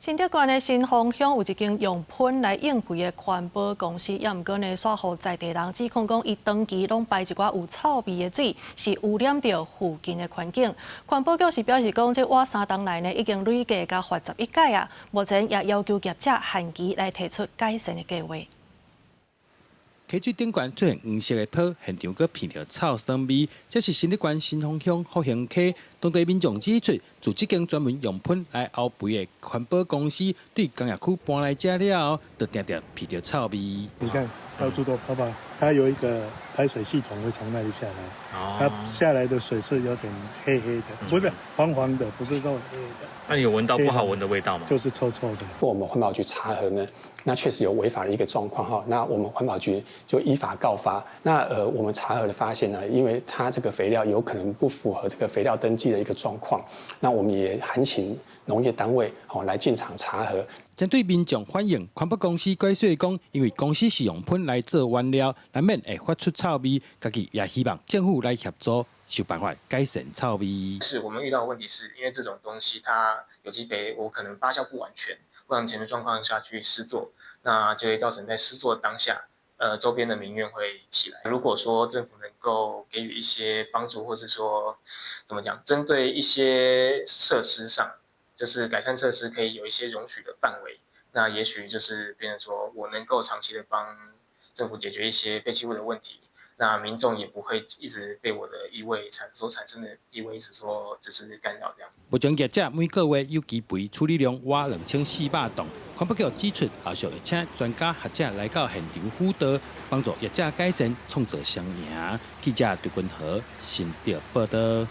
新竹縣的新豐鄉有一間用糞來應肥的環保公司，也毋過呢，煞予在地人指控講，伊長期攏排一寡有臭味的水，是污染著附近的環境。環保局是表示講，這倚3冬來呢，已經累計共罰11擺啊。目前也要求業者限期來提出改善的計劃。溪水頂懸出現黃色的泡，現場閣鼻著臭酸味。這是新竹縣新豐鄉福興溪，當地民眾指出，自這間專門用糞來漚肥的環保公司對工業區搬來遮了後，就定定鼻著臭味。你看，到處都泡泡，它有一個排水系統會從那裡下來，它下來的水是有點黑黑的，不是黃黃的，不是說黑的。那你有聞到不好聞的味道嗎？就是臭臭的。我們環保局查核呢，那確實有違法的一個狀況哈。那我們環保局就依法告發。那我們查核的發現呢，因為它這個肥料有可能不符合這個肥料登記的一個狀況，那我們也函請農業單位哦來進場查核。針對民眾反映，環保公司解釋講，因為公司是用糞來做原料，難免會發出臭味，家己也希望政府來協助，想辦法改善臭味。是我們遇到的問題，是因為這種東西，它有機肥，我可能發酵不完全，不完全的狀況下去施作，那就會造成在施作當下，周邊的民怨會起來。如果說政府能夠給予一些幫助，或是說怎麼講，針對一些設施上，就是改善設施可以有一些容許的範圍，那也許就是變成說我能夠長期的幫政府解決一些廢棄物的問題。那民眾也不會一直被我的異味所產生的異味一直說就是干擾這樣。目前業者每個月有機肥處理量倚2400噸，環保局指出，後續會請專家學者來到現場輔導，幫助業者改善，創造雙贏。記者杜君和新竹報道。